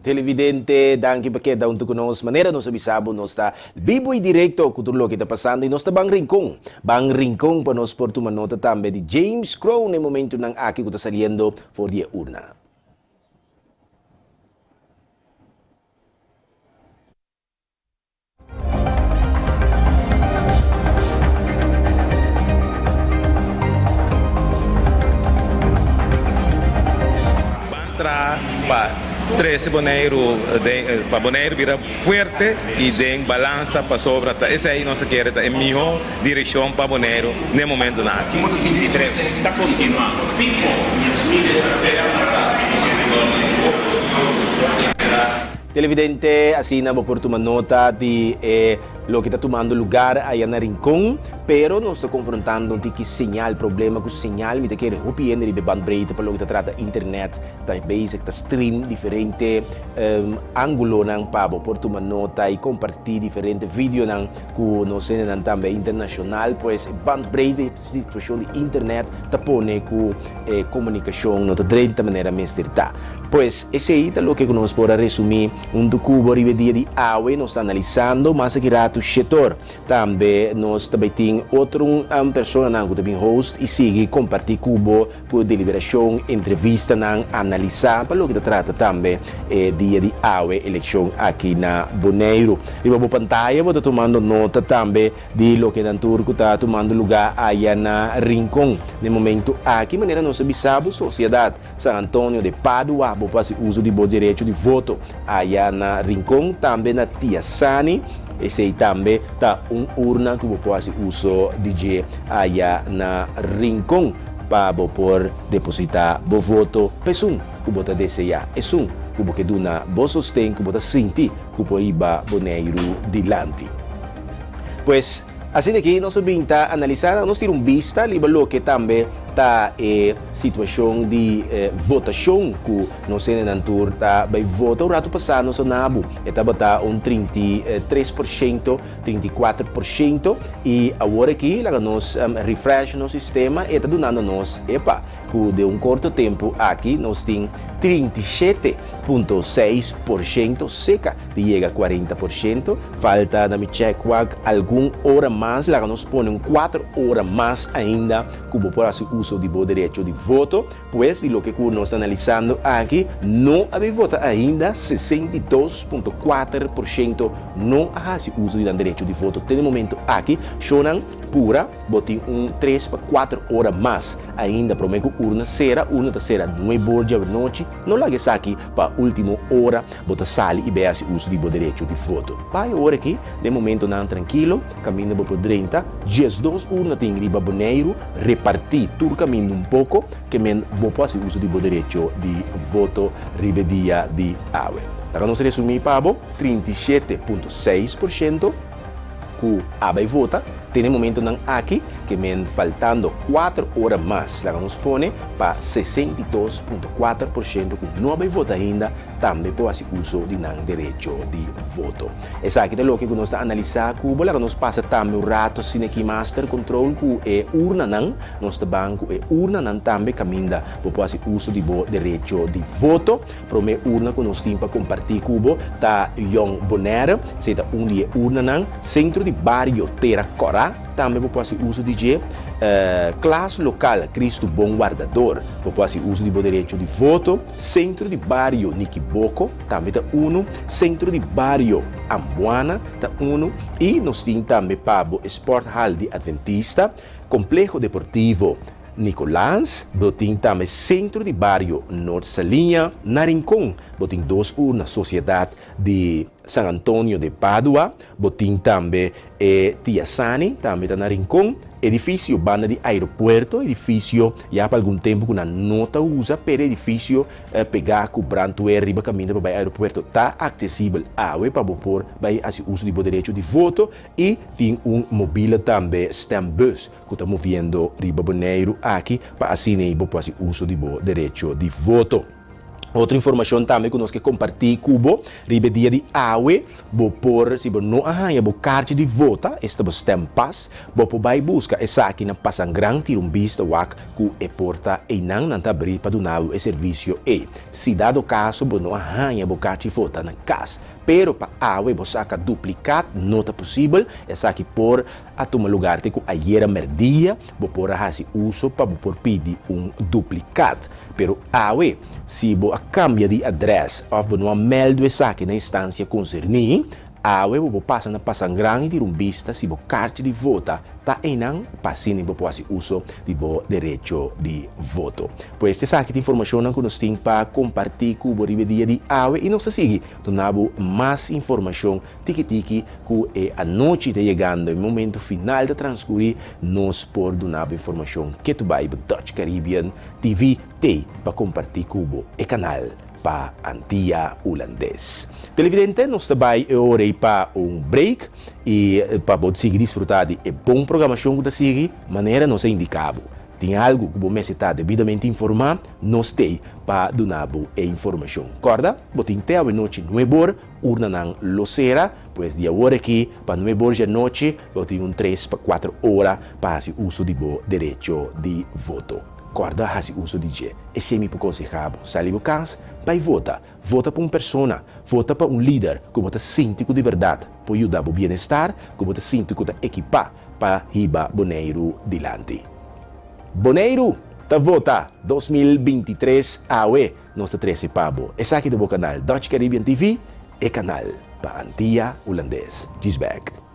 Televidente, danki pa keda huntu ku nos. Manera nos a bisa bo, nos ta bibo i direkto ku tur loke ta pasando i nos ta ban Rincon. Ban Rincon pa nos por tuma nota tambe di James Kroon e momentunan aki ku ta saliendo for di e urna. Ban traha pa trese Boneiru den pa Boneiru bira fuerte i den balansa pasobra ta esei nos a kere ta e miho direkshon pa Boneiru n'e momentunan aki. Televidente, asina bo por tuma nota di e loke ta tumando lugar aya na Rincon, pero nos ta confrontando un tiki señal, problema cu señal, mi ta kere hopi hende riba e bandbreedte pa loke ta trata internet ta bezig ta stream diferente angulonan pa bo por tuma nota y comparti diferente videonan cu nos hendenan tambe internacional, pues e bandbreedte, e situacion di internet ta pone cu e comunicacion no ta drenta manera mester ta. Pues, esei ta loke ku nos por a resumí huntu ku bo riba e dia di awe. Nos ta analisando mas aki ratu shetor. Tambe nos ta bai tin otro un personanan ku ta bin host i sigui kompartí ku bo ku deliberashon, entrevistanan, analisá pa loke ta trata tambe e dia di awe elekshon aki na Boneiru. Riba bo pantaya bo ta tumando nota tambe di loke nan tur ku ta tumando lugá aya na Rincon. Na e momentu aki manera nos a bisa bo sosiedat. San Antonio de Padua, bo por hasi uso di bo derecho di voto aya na Rincon, tambe na Tia Sani, esei tambe ta un urna ku bo por hasi uso di dje aya na Rincon pa bo por deposita bo voto pa esun ku bo ta deseá, esun ku bo ke duna bo sosten ku bo ta sinti ku por hiba Boneiru dilanti. Pues. Asina ki nos a bin ta analisá, nos tira un bista riba loke tambe ta e situashon di votashon ku nos hendenan tur ta bai vota. Un ratu pasá nos a nabu e tabata un 33%, 34% i awor aki laga nos refresh nos sistema e ta dunando nos epa ku den un korto tempu aki nos tin 37.6% seka di yega 40%. Falta na mi check wak algun ora mas, laga nos pone un cuater ora mas ainda cu bo por haci uso di bo derecho di voto. Pues di loke cu nos ta analisando aki, no a bay vota ainda, 62.4% no a haci uso di nan derecho di voto te na e momento aki. Shownan pura, bo tin un tres pa cuater ora mas ainda prome cu urna cera, urna ta cera nuebe or djabernochi, no laga esaki pa ultimo ora. Bo ta sali i bai hasi uso di bo derecho di voto. Bai awor aki, den momentonan trankilo, kaminda bo por drenta, 12 urna tin riba Boneiru, repartí tur kaminda un poko, ke men bo por hasi uso di bo derecho di voto riba e dia di awe. Laga nos resumí pa bo, 37.6% ku a bai vota te na e momentonan aki, ke men faltando kuater ora mas, laga nos pone pa 62.4% ku no a bai vota ainda, tambe por hasi uso di nan derecho di voto. Esaki ta loke ku nos ta analisá ku bo. Laga nos pasa tambe un rato asina aki Master Control ku e urnanan. Nos ta ban ku e urnanan tambe kaminda bo por hasi uso di bo derecho di voto. Promé urna ku nos tin pa kompartí ku bo ta Jong Bonaire. Esei ta un di e urnanan. Sentro di Bario Tera Kòrá. Tambe bo por hasi uso di dje. Klas lokal Kristu Bon Wardador. Bo por hasi uso di bo derecho di voto. Sentro di bario Nikiboko tambe ta unu. Sentro di bario Ambuana ta unu. I nos tin tambe pa bo e Sporthal di Adventista, Kompleho Deportivo Nicolaas. Bo tin tambe Sentro di bario Noord Saliña. Na Rincon bo tin dos urna, Sosiedat di San Antonio de Padua. Bo tin tambe e Tia Sani, tambe ta na Rincon. Edifisio banda di aeropuerto, edifisio ya pa algun tempu ku nan no ta usa, pero edifisio pegá ku brandweer riba kaminda pa bai aeropuerto ta aksesibel awe pa bo por bai hasi uso di bo derecho di voto i tin un mobile tambe stembus ku ta moviendo riba Boneiru aki pa asina ei bo por hasi uso di bo derecho di voto. Otro informashon tambe ku nos ke kompartí ku bo riba e dia di awe, bo por, si bo no a haña bo karchi di vota, esta bo stempas, bo por bai buska esaki na Pasangran, tira un bista wak ku e porta einan nan ta abrí pa duna bo e servisio ei. Si dado kaso bo no a haña bo karchi vota na kas, pero pa awe bo saka duplikat no ta posibel, esaki por a tuma lugar te ku ayera merdia bo por a hasi uso pa bo por pidi un duplikat. Pero awe, si bo a kambia di adrès òf bo no a mèldu esaki na instansia konserní, awe bo por pasa na Pasangran i tira un bista si bo karchi di vota ta einan pa asina bo por hasi uso di bo derecho di voto. Pues esaki ta informashonnan ku nos tin pa kompartí ku bo riba e dia di awe i nos ta sigui duna bo mas informashon Tiki tiki ku e anochi ta yegando, e momento final ta transkurí, nos por duna bo informashon ke tu bai bo Dutch Caribbean TV t'ei pa kompartí ku bo e kanal pa Antia Hulandes. Televidente, nos ta bai e ora ei pa un break i pa bo sigui disfrutá di e bon programashon ku ta sigui manera nos a indiká bo. Tin algu ku bo mester ta debidamente informá? Nos t'ei pa duna bo e informashon. Kòrda, bo tin te awenochi nueb'or Urnanan lo sera, pues di awor aki pa nuebe or djanochi lo tin un tres pa cuater ora pa haci uso di bo derecho di voto. Corda haci uso di dje. Esey mi por conseha bo. Sali bo cas, bay vota. Vota pa un persona, vota pa un lider cu bo ta sinti cu di berdad por yuda bo bienestar, cu bo ta sinti cu ta ekipa pa hiba Boneiru dilanti. Boneiru ta vota 2023 awe! Nos ta trese pa bo esaki ta bo kanal Dutch Caribbean TV, e kanal pa Antia Hulandes. Djis bek.